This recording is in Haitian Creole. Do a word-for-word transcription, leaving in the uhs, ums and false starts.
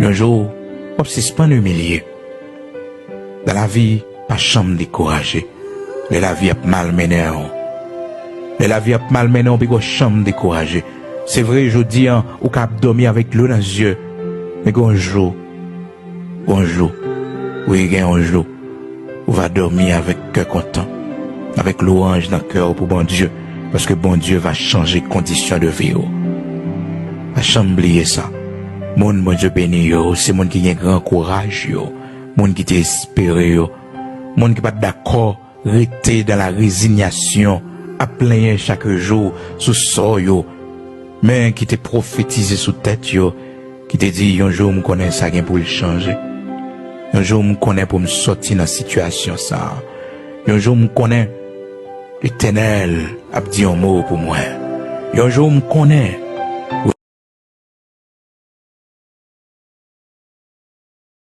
Yon jou, w ap sispann imilye. Nan lavi, pa janm dekouraje. Lè lavi ap malmennen w, lè lavi ap malmennen w, poko janm dekouraje. Se vre, jodi a, ou ka ap dòmi avèk dlo nan zye. Men gen yon jou, gen yon jou, wi, gen yon jou, ou va dòmi avèk kè kontan, avèk lwanj nan kè w pou Bondye, paske Bondye va chanje kondisyon de vi w. Pa janm bliye sa. Moun Bondye beni yo, se moun ki gen gran kouraj yo, moun ki te espere yo, moun ki pa t dakò rete dan la rezinyasyon, ap plenyen chak jou sou sò yo, men ki te pwofetize sou tèt yo, ki te di, yon jou m konnen sa gen pou l chanje. Yon jou m konnen pou m sòti nan sitiyasyon sa a. Yon jou m konnen Letènèl ap di yon mo pou mwen. Yon jou m konnen